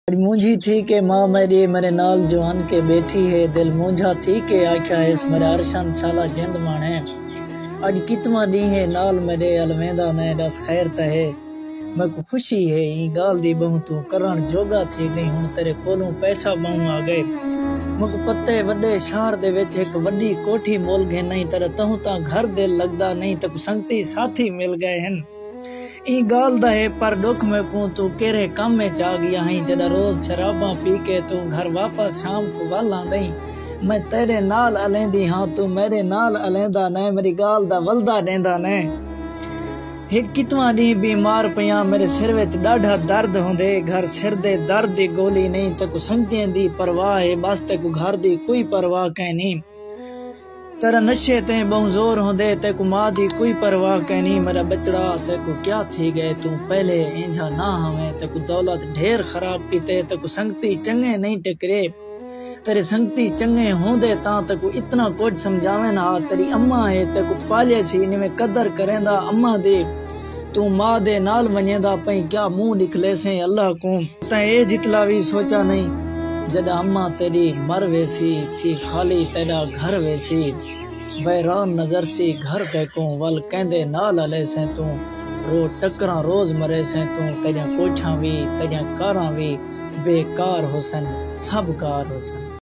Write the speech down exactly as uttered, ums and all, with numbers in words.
اڄ مونجھی تھی کے ماء میݙی میݙے نال جو ہن کے ٻیٹھی ہے، دل مونجھا تھی کے آکھیا ہیس میݙا ارشن شالا جند ماݨ ہے۔ اڄ کتواں ݙینہہ ہے نال میݙے الویندا نئیں، ݙس خیر تاں ہے؟ میکوں خوشی ہے ایں ڳالھ دی ٻہوں توں کرݨ جوڳا تھی ڳئیں، ہݨ تیݙے کولوں پیسہ ٻہوں آ ڳئے۔ میکوں پتے وݙے شہر دے وچ ہک وݙی کوٹھی مول گھن آئیں، تیݙا تہوں تاں گھر دل لڳدا نئیں، تیکوں سنگتی ساتھی مل ڳئے ہن۔ ایں ڳالھ دا ہے پر ݙکھ میکوں توں کیرھے کم اچ آ ڳیا ہئیں، جݙاں روز شراباں پی کے توں گھر واپس شام کوں ول آندئیں۔ میں تیݙے نال الیندی ہاں، توں میݙے نال الیندا نئیں، میݙی ڳالھ دا ولدا ݙیندا نئیں۔ ہک کتواں ݙینہہ بیمار پیاں، میݙے سر وچ ݙاڈھا درد ہوندے، گھر سر دے درد دی گولی نئیں، تیکوں سنگتیں دی پرواہ ہے، ٻس تیکوں گھر دی کوئی پرواہ کائنی۔ تیݙا نشے تیں ٻہوں زور ہوندے، تیکوں ماء دی کوئی پرواہ کائنی۔ میݙا ٻچڑا تیکوں کیا تھی ڳئے، توں پہلے اینجھا نہ ہاویں، تیکوں دولت ڈھیر خراب کیتے، تیکوں سنگتی چنڳے نئیں ٹکرے۔ تیݙے سنگتی چنڳے ہوندے تاں تیکوں اتنا کجھ سمجھاون ہا، تیݙی اماں ہے تیکوں پالیسی، نویں قدر کریندا اماں دی۔ توں ماء دے نال ونڄیندا پئیں، کیا منہ ݙکھلیسیں اللہ کوں؟ تیں اے جتلا وی سوچا نئیں، جݙاں اماں تیݙی مر ویسی، تھی خالی تیݙا گھر ویسی۔ ویران نظرسی گھر تیکوں، ول کیندے نال الیسیں توں۔ رو ٹکراں روز مریسیں توں، تیݙیاں کوٹھیاں وی، تیݙیاں کاراں وی، بیکار ہوسن، سب گار ہوسن۔